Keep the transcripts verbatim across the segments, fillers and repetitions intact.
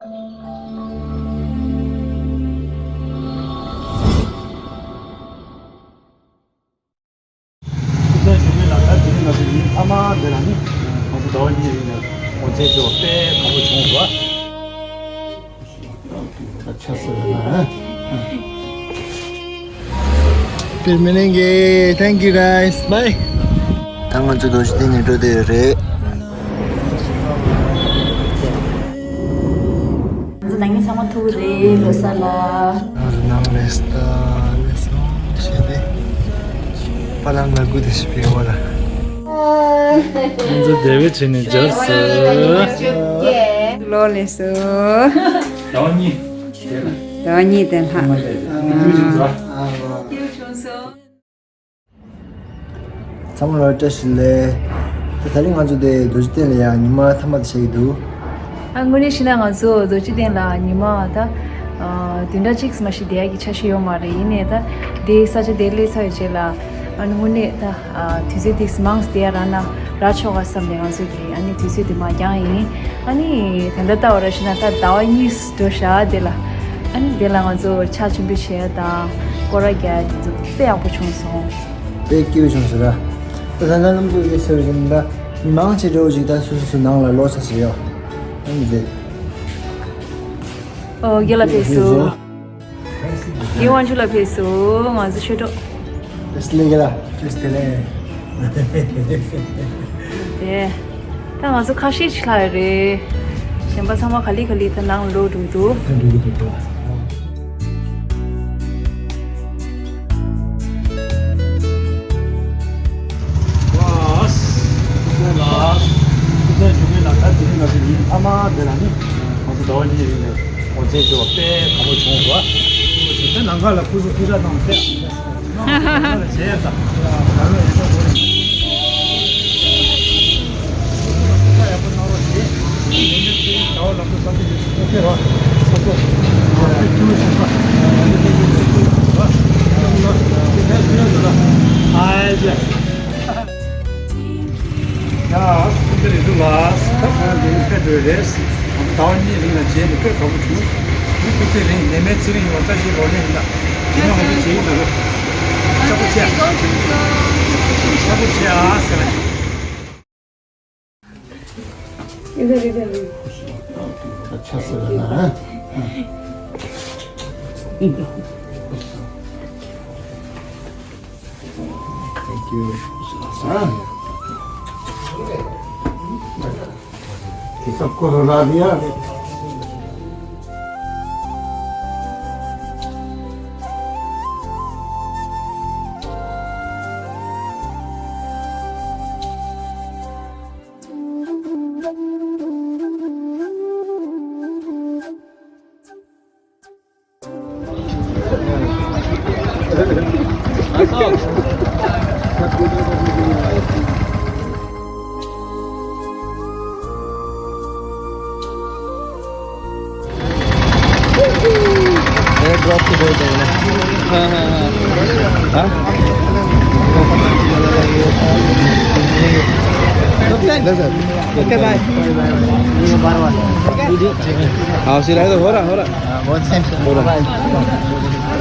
སྐུ་ཚེ་ཞུ་མེད་ལ། ད་དེ་རིང་ང་ཚོ་ཉིན་མཐའ་མ་འདི་ལ་ནི་ང་ཚོ་ཟླ་བ་གཉིས་རིང་ནས་ངོ་མཚར་ཆེ་བ་དཔེ་དགའ་པོ་བྱུང་བ། ད་ཆ་ཟེར་ན། Thank you guys. Bye. ད་ང་ཚོ་རྡོ་རྗེ་གདན་ནས་འགྲོ་བསྡད་ཡོད་རེད། ང་ཚོ་ནང་མི་ཚང་མ་ཐུག་རེད་ལོ་གསར་ལ། ང་ཚོ་ནང་ལས་ད་ལས་སོང་བྱས་ཏེ། པ་ལང་ལ་སྒུག་བསྡད་ཤི་པའི་འོག་ལ། ང་ཚོ་བདེ་བའི་བྱས་ནས་འབྱོར་སོང་། ལོ་ལས་སོ། ཟླ་བ་གཉིས། ཟླ་བ་གཉིས་དེ་ལྷག་ཚང་མ་ལ་བཀྲ་ཤིས་བདེ་ལེགས། ད་ད་རིང་ང་ཚོ་དེ་རྡོ་རྗེ་གདན་ལ་ཡང་ཉི་མ་མཐའ་མ་དེ་བྱེད་ཀྱི་འདུག་ཨ་དངོས་གནས་བཤད་ན་ང་ཚོ་རྡོ་རྗེ་གདན་ལ་ཉི་མ་ད་ཨ་བདུན་ཕྲག་གཅིག་མ་ཞིག་བསྡད་ཡག་གི་འཆར་གཞི་ཡོད་མ་རེད། ཡིན་ནའི་ད་དེ་ས་ཆ་དེ་སླེབས་ཚར་བའི་རྗེས་ལ་ཨ་ནི་དངོས་གནས་ད་ཨ་དུས་ཚོད་དེ་མང་ཙམ་བསྡད་ཡག་རག་ན་རག་ཆོག་ག་བསམ་ནས་ང་ཚོ་གིས་ཨ་ནི་དུས་ཚོད་དེ་མར་བརྒྱངས་ཡིན། ཨ་ནི་དེ་འདྲ་ལྟ་བ་ར་བྱས་ན་ད་ཟླ་བ་གཉིས་འགྲོ་ཤག་དེ་ལ། ཨ་ནི་དེ་ལ་ང་ཚོ་ཕྱག་མཆོད་འབུལ་བྱེད་ཡག་དང་སྐོར་ར་རྒྱག་ཡག་དེ་ཚོ་དཔེ་ཡག་པོ་བྱུང་སོང་། དཔེ་སྐྱིད་པོ་བྱུང་སོང་ར། ད་ད་ལྟ་རྣམ་ཅོ་གིས་ཟེར་བཞིན་ད་མི་མང་ཆེ་འགྲོ་ཅིག་ད་སོ་སོ་སོ་ནང་ལ་ལོག་ས་ཞིག་ཡོད། ཨ་ནི་དེ། ཨོ་རྒན་ལགས་ཕེབས་སོང་། རྒན་དབང་ཕྱུག་ལགས་ཕེབས་སོང་། ང་ཚོ་ཆོས་གྲོགས། ཨེ་ལེ་ག་ལ་ཅེས་དེ་ལེ། དེ། ད་ང་ཚོ་ཁ་ཤས་ཅིག་ལྷག་ཡོད་རེད། གཞན་པ་ཚང་མ་ག་ལེ་ག་ལེ་ད་ནང་ལོག་འགྲོ་གི་འདུག་ད་འགྲོ་གི་འདུག་ད། ལགས། སྐུ་ཚེ་ལགས། སྐུ་ཚེ་ཞུ་མེད་ལགས། ད་དེ་རིང་ང་ཚོ་ཉིན་མཐའ་མ་འདི་ལ་ནི་ང་ཚོ་ཟླ་བ་གཉིས་རིང་ནས་ངོ་མཚར་ཆེ་བ་དཔེ་དགའ་པོ་བྱུང་བ། དེ་ནང་ཁ་ལ་ཁུ་ཚུར་ཁུ་ཚ་དང་དཔེ། ལགས་སོ། ལགས་སོ། ལགས་སོ། ཡ། སྐུ་ཚེ་རིང་ལུགས་ལ་ད་ཁོང་འདི་ནས་ཕེབས་འགྲོ་རེད། ང་ཚོ་ཟླ་བ་གཉིས་རིང་ལ་མཇལ་ནས་དཔེ་དགའ་པོ་བྱུང་། ཁོང་སྐུ་ཚེ་རིང་ནད་མེད་ཚེ་རིང་ཡོང་བར་བཀྲ་ཤིས་གོ་ལེགས་ཡིན་ལ། དེ་ནས་ང་ཚོ་མཇལ་ཡིན་ལ། ལོ་ཆགས་པོ་ཆེ། ཆགས་པོ་ཆེ་ཨ་ཟེར། Thank you. सबको रुला दिया। एयर ड्रॉप से बोल रहे हैं। हाँ, हाँ, हाँ। हाँ? इधर sir. Okay, bye. Bye, bye, bye. हाँ, सिलाई तो हो रहा, हो रहा। हाँ, बहुत सही। हो रहा।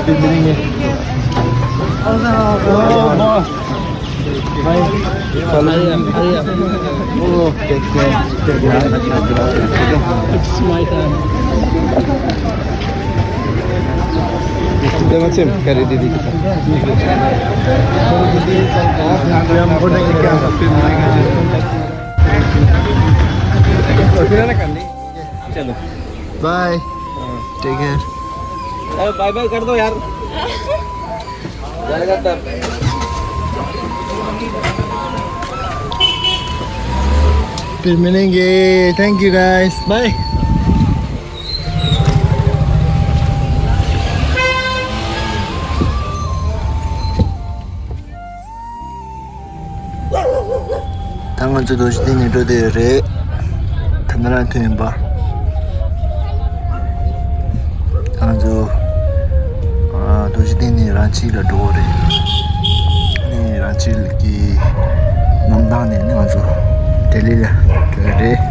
फिर मिलेंगे। Bye. Follow me. Oh, take care. Take care. It's my turn. Then what's him? Carry दीदी के साथ। चलो। Bye. Take care. अरे bye bye कर दो यार। जाएगा तब। फिर मिलेंगे। Thank you guys. Bye. ད་ང་ཚོ་རྡོ་རྗེ་གདན་ནས་འགྲོ་བསྡད་ཡོད་རེད། ད་ནི་རང་ཐོན་ཡིན་པ། ང་ཚོ་ཨ་རྡོ་རྗེ་གདན་ནས་རང་ཆི་ལ་འགྲོ་བ་རེད། ཨ་ནི་རང་ཆི་གི་གནམ་ཐང་ནས་ནི་ང་ཚོ་ལྡི་ལི་ལ་འགྲོ་ཡ་རེད།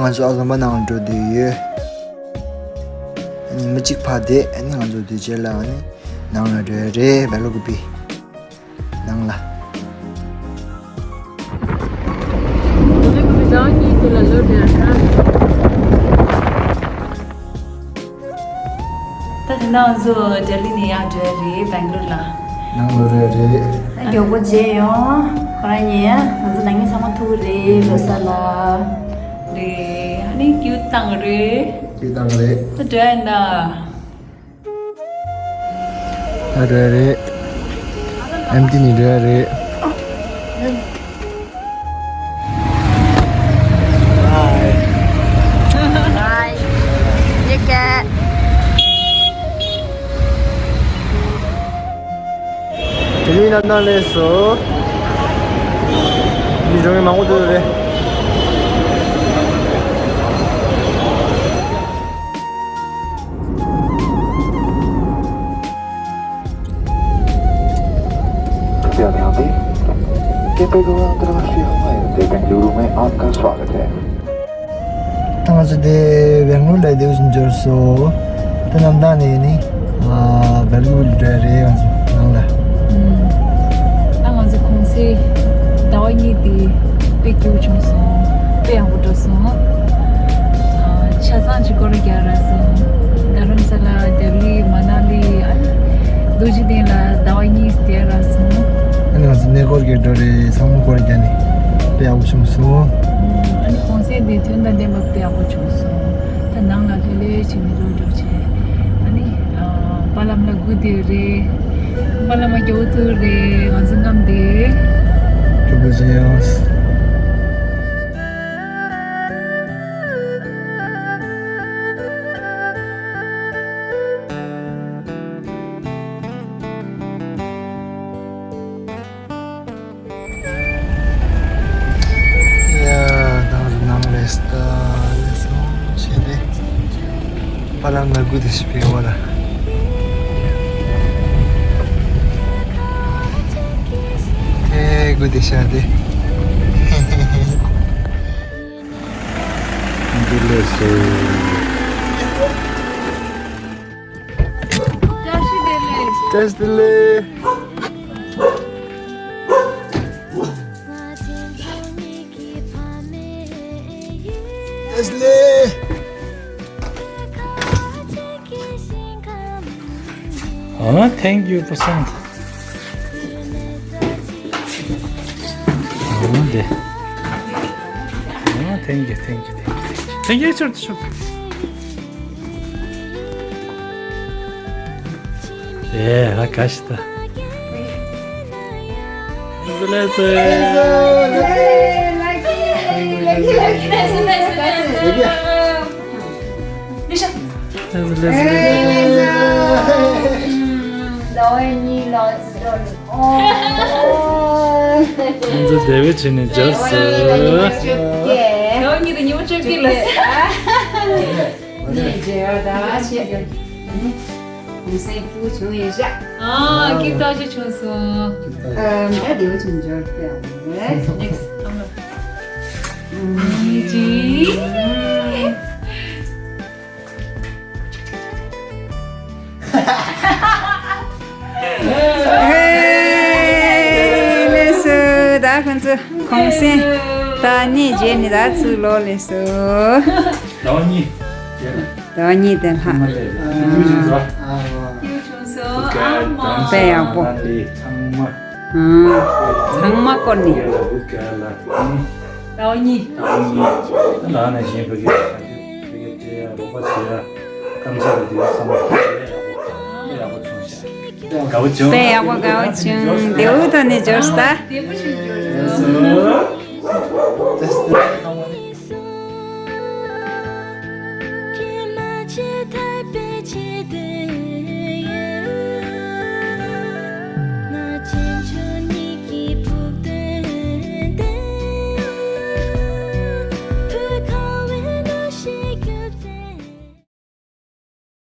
ང་ཚོ་ཨ་གམ་པ་ནང་འགྲོ་བསྡད་ཡོད། ཉི་མ་གཅིག་ཕར་བསྡད། ཨ་ནི་ང་ཚོ་དེ་རྗེས་ལ་ཨ་ནི་ནང་ལ་འགྲོ་ཡ་རེད། སྦེལ་ཀོབ་ནང་ལ། ད་དེ་ནང་ང་ཚོ་ལྡི་ལི་ནས་ཡར་འགྲོ་ཡ་རེད། སྦེང་ལོར་ལ། ནང་ལོགས་རེད་རེད། ཨ་མགྱོགས་པོ་མཇལ་ཡོང་། ཁོ་རང་ཉིད་ང་ཚོ་ནང་མི་ཚང་མ་ཐུག་རེད། ལོ་གསར་ལ། རེད། ཨ་ནི་ཀིའུ་བཏང་རེད། ཀིའུ་བཏང་རེད། ད་འགྲོ་ཡ་ཡིན་ད། ད་འགྲོ་ཡ་རེད། ཨེམ་ཊི་ནས་འགྲོ་ཡ་རེད། Bye. Bye. Take care. དེ་ནས་ནམ་ནང་ལས་སོ། མི་འགྲོ་མཁན་མང་པོ་འདུག་རེད། कृपया ध्यान दें। केम्पेगौड़ा अंतर्राष्ट्रीय हवाई अड्डे बेंगलुरु में आपका स्वागत है। ད་ང་ཚོ་དེ་སྦེང་ལོར་ལ་དེ་བཞིན་འབྱོར་སོང་། ད་གནམ་ཐང་ནས་ནི་ཨ་སྦེལ་ཀོབ་ལ་འགྲོ་ཡ་རེད། ང་ཚོ་ནང་ལ། ཨུམ། ད་ང་ཚོ་གུང་སེང་ཟླ་བ་གཉིས་དེ་དཔེ་སྐྱིད་པོ་བྱུང་སོང་། དཔེ་ཡག་པོ་འགྲོ་སོང་། ཨ་ཆ་ཚང་གཅིག་སྐོར་རྒྱག་རག་སོང་། རྡ་རམ་ས་ལ། ལྡི་ལི། མ་ན་ལི། ཨ་ནི་རྡོ་རྗེ་གདན་ལ་ཟླ་བ་གཉིས་བསྡད་རག་སོང་། ཨ་ནི་ང་ཚོ་གནས་སྐོར་གྱི་འགྲོ་རེད། ཚང་མ་སྐོར་རྒྱག་ནི་དཔེ་ཡག་པོ་བྱུང་སོང་། ཨ་ནི་གུང་སེང་དེ་དོན་དང་ལྡན་པ་དཔེ་ཡག་པོ་བྱུང་སོང་། ད་ནང་ལ་ལྷོད་ལྷོད་བྱས་ནས་ལོག་འགྲོ་བྱས། ཨ་ནི་ཨ་པ་ལམ་ལ་སྒུག་བསྡད་རེད། པ་ལམ་མ་སྐྱོ་བོ་ཐུག་རེད། ང་ཚོ་རྔམ་བསྡད། སྐྱོ་བོ་བྱས་ཡོང་། ཡ། ནང་ལ་ནང་ལས་ལྟ་ལས་སོང་བྱས་ཏེ། པ་ལམ་ནང་སྒུག་བསྡད་ཤི་པའི་བར་ལ། ཨེ་སྒུག་བསྡད་ཤག་དེ། འདི་ལས་སོ། བཀྲ་ཤིས་བདེ་ལེགས། བཀྲ་ཤིས་བདེ་ལེགས། བཀྲ་ཤིས་བདེ་ལེགས། Oh, thank you, Prasant. Oh, de. Oh, thank you, thank you, thank you. Thank you, sure, sure. ཨེ་ལ་ག་ཤི་ད། ལེ་ཚེ། ལེ་ཚེ། ང་ཚོ་དེ་བས་བྱས་ནས་འབྱོར་སོང་། ཟླ་བ་གཉིས་དང་ཉི་མ་བཅོ་བརྒྱད་ལ། ནས་མཇལ་བ་དང་ཆེད་དུ་གུང་སེང་སྐྱིད་པོ་བྱུང་ཡོད་ཤག་ཨ་སྐྱིད་ཐག་ཆོད་བྱུང་སོང་། ཨ་ད་བདེ་པོ་བྱུང་འབྱོར་ཏེ་ཨ་ནེགསི་ཨ་མ། ཨ་ཅི། ལགས་སོ། ད་ཁོང་ཚོ་གུང་སེང་ད་གནས་མཇལ་ནས་ད་ཚུར་ལོག་ལགས་སོ། ཟླ་བ་གཉིས། ཟླ་བ་གཉིས་དེ་ལྷག་ཨ་ཡུལ་བྱུང་སོང་། ཨ་མ། དཔེ་ཡག་པོ། ཨ་ཚང་མ་བསྐོར་ནས། ཟླ་བ་གཉིས། ཟླ་བ་གཉིས། ད་ལ་ནས་གཞན་ཕ་གི་ཕ་གི་ཕ་གི་ཏྲེ་ཡ་རོགས་པ་བྱེད་ཡ། སྐམ་ས་རུ་དེ་བསམ་པ་དེ་ཡག་པོ་དཔེ་ཡག་པོ་བྱུང་ཤག་དགའ་པོ་བྱུང་། དཔེ་ཡག་པོ་དགའ་པོ་བྱུང་། བདེ་པོ་ཐོག་ནས་འབྱོར་སོང་། བདེ་པོ་ཞིག་འབྱོར་སོང་།